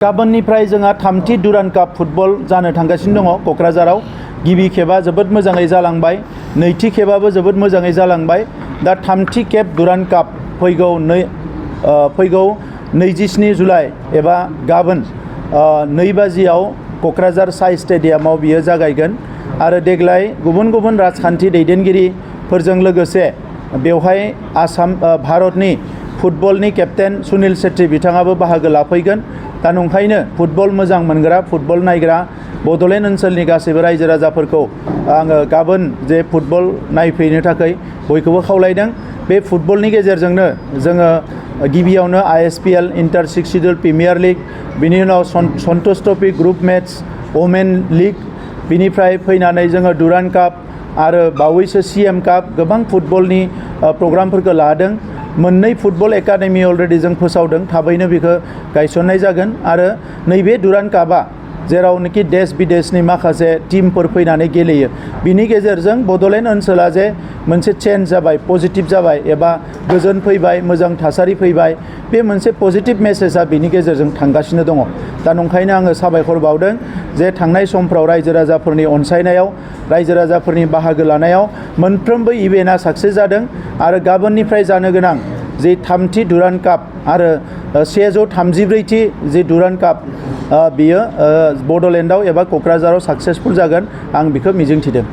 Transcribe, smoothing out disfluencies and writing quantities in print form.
गाबोननिफ्राय जोंहा थामथि दुरान्ड काप फुटबल जानो थांगासिनो दङ क'क्राझाराव। गिबि खेबा जोबोद मोजाङै जालांबाय, नैथि खेबाबो जोबोद मोजाङै जालांबाय। दा थामथि खेब दुरान्ड काप फैगौ 27 जुलाइ एबा गाबोन 2 बाजियाव क'क्राझार साइ स्टेडियामाव बियो जागायगोन। आरो देग्लाय गुबुन गुबुन राजखान्थि दैदेनगिरिफोरजों लोगोसे बेवहाय भारतनि फुटबलनि केप्टेन सुनील शेट्टी बिथाङाबो बाहागो लाफैगोन। दा नंखायनो फुटबल मोजां मोनग्रा, फुटबल नायग्रा बड'लेण्ड ओनसोलनि गासैबो रायजो राजाफोरखौ आङो गाबोन जे फुटबल नायफैनो थाखाय बयखौबो खावलायदों। बे फुटबलनि गेजेरजोंनो जोङो गिबियावनो ISPL inter 6 schedule premier league, बिनि उनाव Santosh trophy group match, women league, बिनिफ्राय फैनानै जोङो दुरान्ड काप आरो बावैसो CM काप गोबां फुटबलनि प्रग्रामफोरखौ लादों। मोननै फुटबल एकाडेमि अलरेडि जों फोसावदों, थाबैनो बेखौ गायसननाय जागोन। आरो नैबे दुरान्ड कापआ जेरावनोखि देश बिदेशनि माखासे टीमफोर फैनानै गेलेयो, बिनि गेजेरजों बड'लेण्ड ओनसोला जे मोनसे चेन्ज जाबाय, पजिटिभ जाबाय एबा गोजोन फैबाय, मोजां थासारि फैबाय, बे मोनसे पजिटिभ मेसेजआ बिनि गेजेरजों थांगासिनो दङ। दा नंखायनो आङो साबायखर बावदों जे थांनाय समफ्राव रायजो राजाफोरनि अनसायनायाव, रायजो राजाफोरनि बाहागो लानायाव मोनफ्रोमबो इभेन्टआ साक्सेस जादों। आरो गाबोननिफ्राय जानो गोनां जे थामथि दुरान्ड काप आरो 134थि जे दुरान्ड काप बियो बड'लेण्डआव एबा क'क्राझाराव साक्सेसफुल जागोन, आं बेखौ मिजिंथिदों।